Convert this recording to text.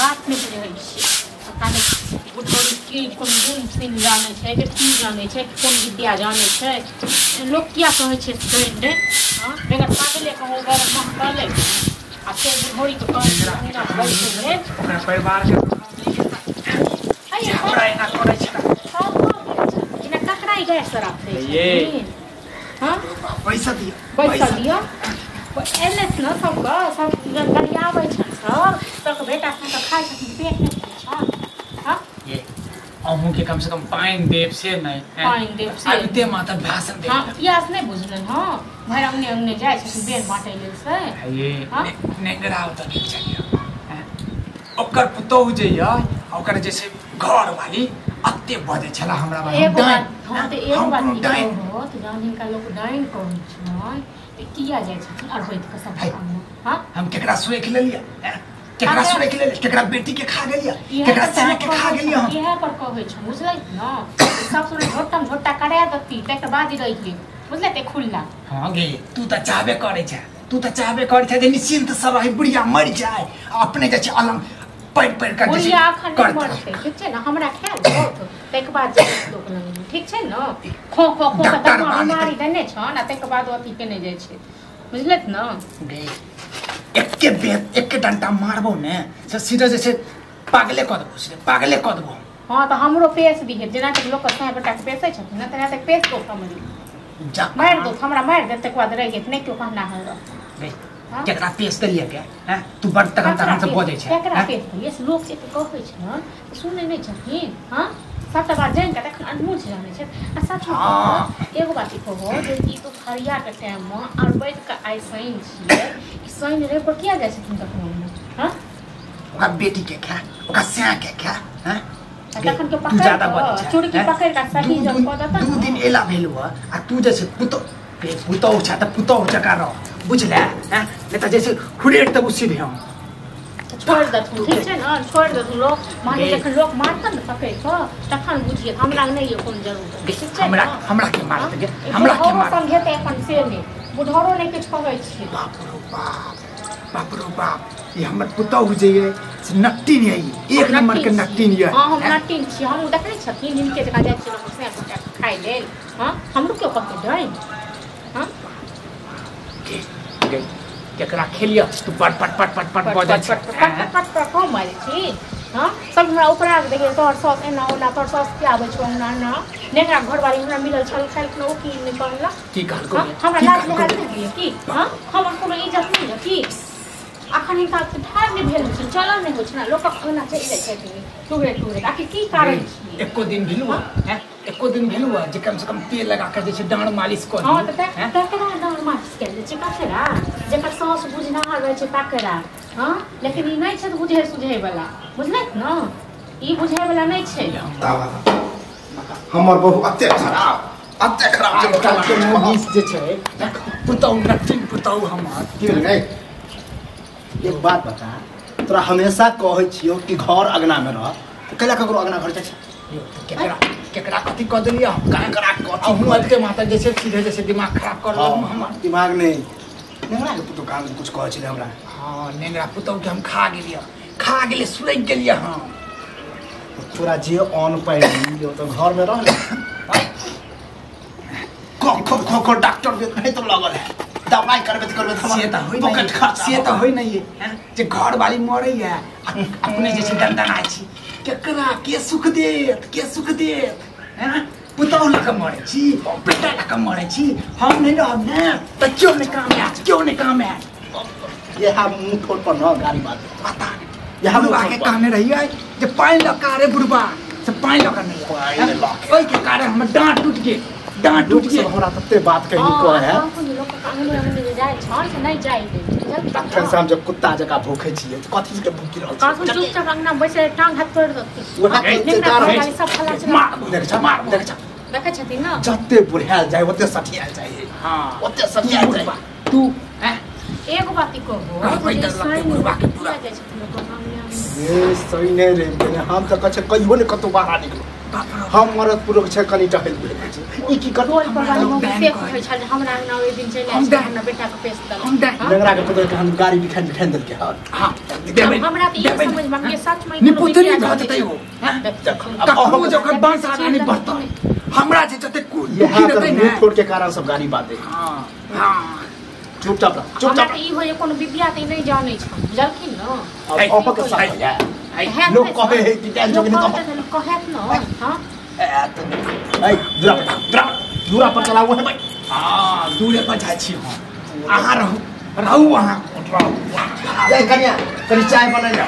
बात नहि बुझै छियै। पता नहि बुढ़ौरी की कोन गुण सिंह जानै छै कि की जानै छै, कोन विद्या जानै छै। लोक किया कहै छै डाइन रे? हँ, बेगर पागले कहै, बेगर महकले। आ से बुढ़ौरीके कहै छै अंगना बैसै लेल। ओकरा परिवार के हमरा एना करै छै। जेना ककरा ई गैस शराब दै ये। छथिन? हँ, पैसा दिअ। पैसा दिअ। एलै ने सबके, सब गरियाबै छनि सब, सबके बेटा सबके खाइ छथिन, पेट नहि भरै छनि। हँ, ये अहूँ के कम से कम पानि देब से नहि, हैं? पानि देब से। आबिते माता भाषण देब। हँ, पियास नहि बुझलनि। हँ, भरि अङ्गने अङ्गने जाइ छथिन बेर बाँटै लेल से। ये हँ? नेंगरा ओतऽ गेल छलियै, हैं? ओकर पुतोहु जे यऽ, ओकर जे छै घर वाली अते बजै छला हमरा बारे। एगो डाइन, बात, हँ, तऽ एगो हम बात कोनो ई डाइन कहू तऽ जहन हिनका लोक डाइन कहै छनि तऽ किया जाइ छथिन अरबैत कऽ सब है। अंगना? हँ, हम केकरा सोखि लेलियै, हैं? केकरा अगर- सोखि लेलियै? केकरा बेटी के खा गेलियै? इएह केकरा पर साया के खा कहै गेलियै हम? इएह पर कहै छौ, बुझलै ने? सब सुनै झोटम झोटा करा देती, तकर बाद रहियै, बुझलै? ते खुल्ला। हाँ गे, तू तऽ चाहबे करै छै, तू तऽ चाहबे करै छै जे निश्चिंत से रही, बुढ़िया मरि जाय आ अपने जे छै अलंग पढ़ि पढ़ि कऽ जे छै बुढ़िया अखन नहि करत। मरतै, ठीक छै ने? हमरा खायल बहुत, ताहिके बाद जाइ छै लोक लग, ठीक छै ने? खो खो खो कऽ डॉक्टर दमा बानी। बीमारी देने छन आ ताहिके बाद अथी केने जाइ छै, बुझलत ने? गे, एके बेर एके डंटा मारबो ने से सीधे जे छै पागले कऽ देबो, सीधे पागले कऽ देबो। हँ, तऽ हमरो पेश दिहे, जेना तक लोक साँय बेटाके पेसै छथिन ने, तेना तक पेश दो हमरी। जा। मारि दो, हमरा मारि देत, तकर बाद रहि नहि केओ कहना है। गे, हाँ? केकरा पेश देलियै गे, हैं? तू बड़ तखन तखन से बजै छै। केकरा हैं? पेश देलियै से लोक जे कहै छन तऽ सुनै नहि छथिन। हँ, सबटा बात जानि कऽ तखन अनमोल जानै छै। आ सच हाँ। एगो बात ई कहू जे ई दुपहरियाके टाइममे अरबैत कऽ आइ शनि छियै, ई शनि रवि पर किया जाइ छथिन तखन? हँ, ओकरा बेटी के खा, ओकरा साया के खा, हैं? आ गे, तखन के तू पकड़ि ज्यादा कऽ, बजै छै, चुरकी हैं? पकड़ि कऽ सही दू जब दिन कऽ देतऽ दू ने। दिन एला भेलौ हँ, आ तू जे छै पुतोह गे, पुतोह छै तऽ पुतोह जकाँ रह, बुझले, हैं? नहि तऽ जैसे हुरेट देबौ सीधे हम। तऽ छोड़ि देथुन, ठीक छै ने? छोड़ि देथुन। लोक माने गे। जखन लोक मारतन ने पकड़ि कऽ तखन बुझिए, हमरा नहि यऽ कोनो जरूरत, गे, ठीक छै हमरा ने? हमरा के मारत गे? ई हमरा के बुढ़ौरो मारत? समझेतै अपन से नहि, बुढ़ौरो नहि किछु कहै छियै। बाप रो बाप, बाप रो बाप, ई हमर पुतोहु जे ये से नट्टिन ये, ई एक नंबर के नट्टिन ये। हँ, हम हैं? नटिन छी। हम देखै छथिन हिनके जकाँ जाइ छियै लोक साँय गोटाके खाइ लेल? हँ, हमरो केओ कहतै डाइन? हँ, गे, गे, केकरा खेलिय तू पट पट पट पट पट पट बजै पट छै, पट पट हैं? पट पट कम बाजै छी? हँ, सब हमरा उपरा के देखिए, तोहर साउस एना ओना, तोहर साउस किया आबै छौ अंगना? एना नेंगरा घरवाली हमरा मिलल छल काल्हि, ओ की नहि कहलक? की कहलको हँ, गे? हमरा की लाज कहलको लिहाज गे? नहि होइए की? हँ, हमर कोनो इज्जत नहि यऽ की? अखन हिनका ठाढ़ नहि भेल होइ छै, चलल नहि होइ छै ने, लोकक अंगना चलि जाइ छथिन टुगरे टुगरे, आखिर की कारण छियै? एको दिन भेलु हैं? एको दिन भेलु जे कम से कम तेल लगा के जे छै डाँड़ मालिश कऽ हँ, दी, तऽ हैं? तकरा डाँड़ मालिश कयल जाइ छै ककरा? जेकर साउस बुझनाहर रहै छै तकरा। हँ, लेकिन ई नहि छै बुझै सुझै वला, बुझलैथ ने? ई बुझै वला नहि छै। हमर बहु अते खराब, अते खराब छै। आजकल के मौगी जे छै पुतहु, नट्टिन पुतहु हमर। की भेलै गै? एक बात बता, तोरा हमेशा कहै छियौ कि घर अगना में रह, तऽ कैला ककरो अगना घर जाइ छै? यौ, तऽ केकरा केकरा कथी कऽ देलियै हम? केकरा कथी? अहूँ आबिते माता जे छै सीधे जे छै दिमाग खराब कर लेलहुँ हमर। दिमाग नहि, नेंगरा के पुतोह कहाँ कुछ कहै छलै हमरा। हँ, नेंगरा पुतहु के हम खा गेलियै, खा गेलियै, सुलगि गेलियै हम। तोरा जे अन्न पानि मिलौ तऽ घर में रह ने। खो खो खो खो डॉक्टर भी नहीं तो लगल है, दवाई करबे तऽ करबे से तऽ होइ पॉकेट नहि, खर्चा से तऽ होइ नहि हैं? जे घर वाली मरैया आ अपने जे छै दनदनाइ छी, केकरा के सुख देत, के सुख देत, हैं? पुतहु लऽ कऽ मरै छी, बेटा लऽ कऽ मरै छी। हम नहि रहब ने तऽ केओ नहि काम आयत, केओ नहि काम आयत। इएह मुँह ठोर पर न गाड़ी बात। पता नहि इएह बुढ़बा के मुँह ठोर पर। कहने रहियै जे पानि लऽ कऽ रे बुढ़बा, से पानि लऽ कऽ नहि पानि आयल। लऽ कऽ। ओहिके कारण हमर डाँट टूटि गेल, डाँट लोक टूटि सब गेल। हमरा तते बात कहि हँ, कहै है। कहू ने, लोकक अंगने अंगने जे जाइ छन से नहि जाइ दै, बुझलखिन तखन ने? से हम जब कुत्ता जकाँ भूखै छियै तऽ कथी के भूखि रहल कहू छियै? चुपचाप अंगना बैसल टांग हाथ तोड़ि देथिन। उएह नेंगरा चिंता रहै घरवाली छै। सब फला चिल्ला। मार देख छ, मार। देख छ, देखै छथिन ने? जते बुढ़ायल जाय ओते सठियायल जाइ, हँ, ओते सठियायल जाइ। बुढ़बा तू हैं? एगो बात ई कहू कहबै जे तऽ लगतै शनि बुढ़बा के पूरा। किया जाइ छथिन लोकक अंगने अंगने? ए सही नहि रहि गेलै, हम तऽ कहै छै कहियो नहि कतहु बाहर निकलो। हम मरद पुरुष छै कनि टहल बुलि छै ई की करतै टोल पर वाली मौगी से कहै छल हमरा अंगना ओहि दिन चलि आयल छल हमरा बेटा के पेश देलक। नेंगरा के पुतोह के हम गाड़ी बिखाइन बिखाइन देलकै हन। हां देबै हमरा त ई समझ में के सच में निपुतनी भऽ जेतै ओ। कखनो जे ओकर वंश आगाँ नहि बढ़तै हमरा जे जते दुखी रहतै ने मुँह फोड़ के कारण सब गाड़ी बात है। हां हां चुपचाप रह चुपचाप। हमरा त ई होय कोनो विद्या त नहि जानै छ बुझलखिन न। अब के साथ है लोग कहे है कि डांस जोगिनी तो कहत न। हां ए दूरा पर दूरा दूरा पर चला हुआ है भाई। हां दूरे पर जाइ छी हम अहाँ रहू रहू अहाँ रहू। ए कनिया कनि चाय बनाइ ले।